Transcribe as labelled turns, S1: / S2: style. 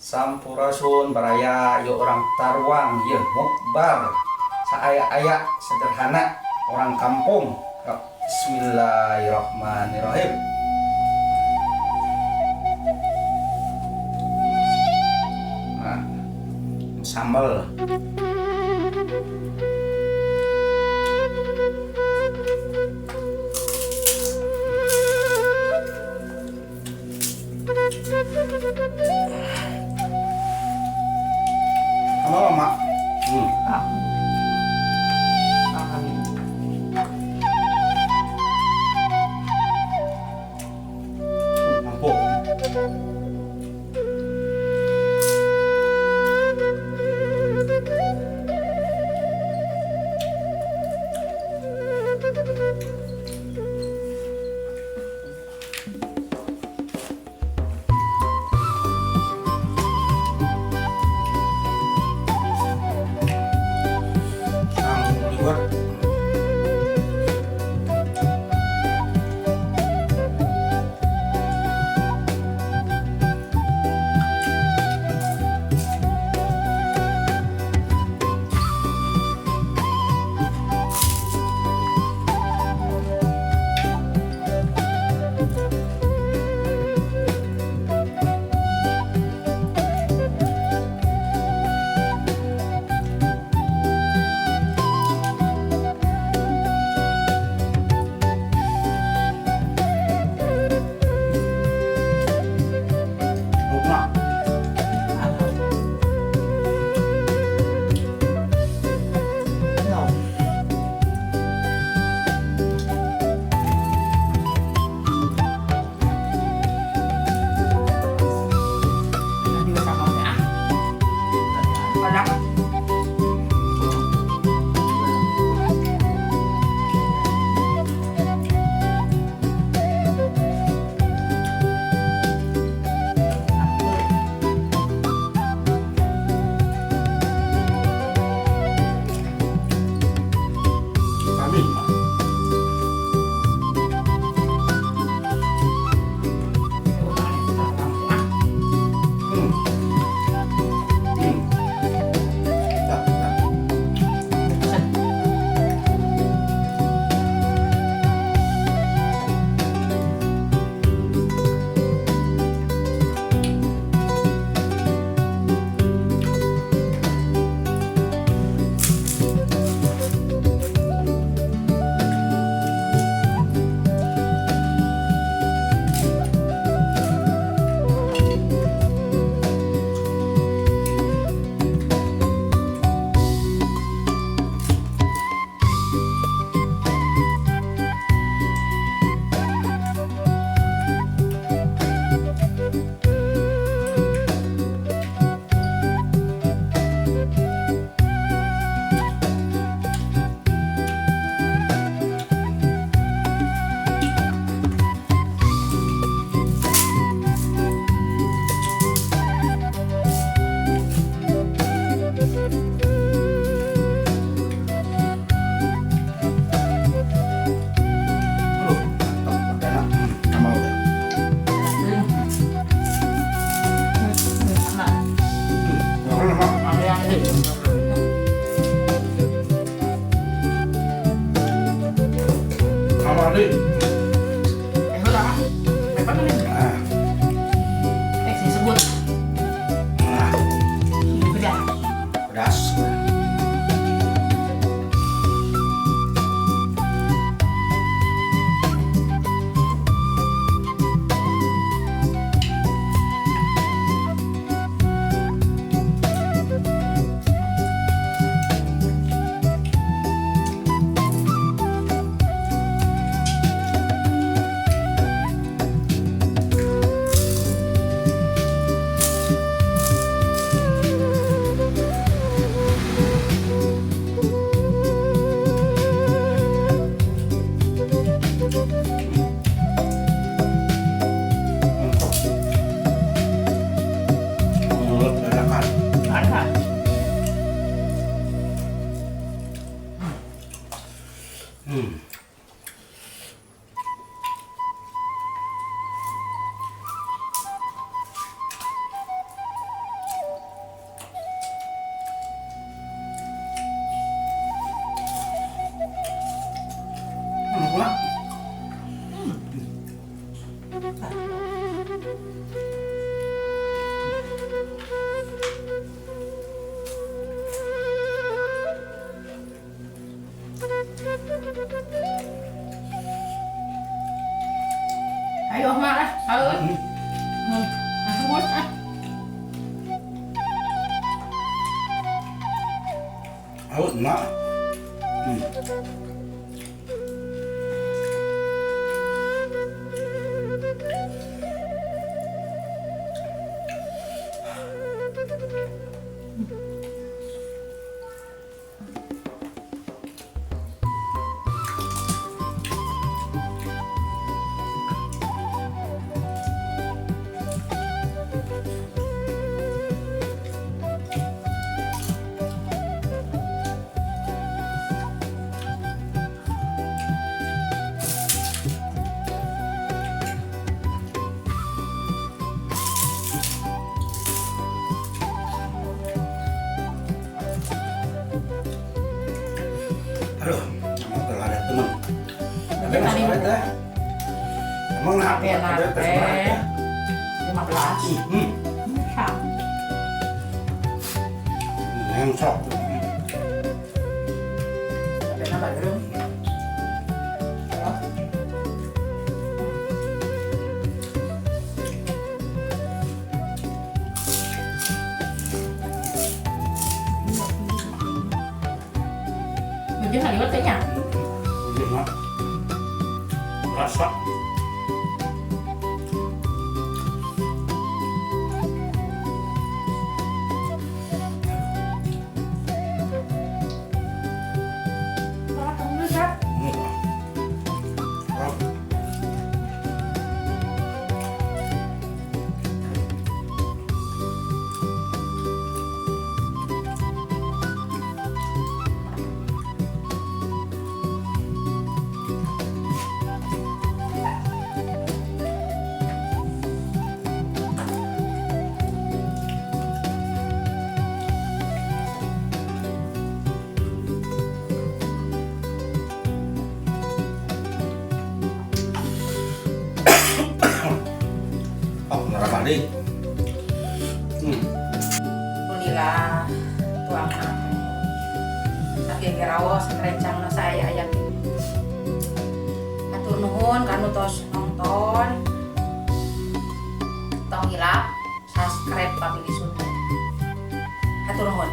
S1: Sampurasun baraya, yuk urang taruang yeuh mukbar. Saaya-aya sederhana orang kampung. Yuk, bismillahirrahmanirrahim. Nah, sambal. Sama mama.
S2: Ah. Ah,
S1: Mampu. Ang liwat. Lukna.
S2: No. Nanti sama ah. Wala.
S1: Kami. Dah, dah. Aduh, mantap, enak. Sama udah.
S2: Nah,
S1: Makan, Mak.
S2: ada yang ini.
S1: Sama nih.
S2: Eh, udah ah. Apa nih?
S1: Ah,
S2: Eh, sih sebut.
S1: ah,
S2: Udah.
S1: Pedas. Tahu enak. Aduh, emang telah ada teman. Tapi masih ada teh. Emang nak
S2: Enak
S1: ada teh seberat ya?
S2: 15.
S1: Yang sok.
S2: Tapi nama dulu. Mungkin kali teh nya.
S1: Iya, rasa. Oh, balik.
S2: Alhamdulillah tuang saking raos rencang saya aya. Hatur nuhun kanu tos nonton. Tong hilap subscribe Family Sunda. Hatur nuhun.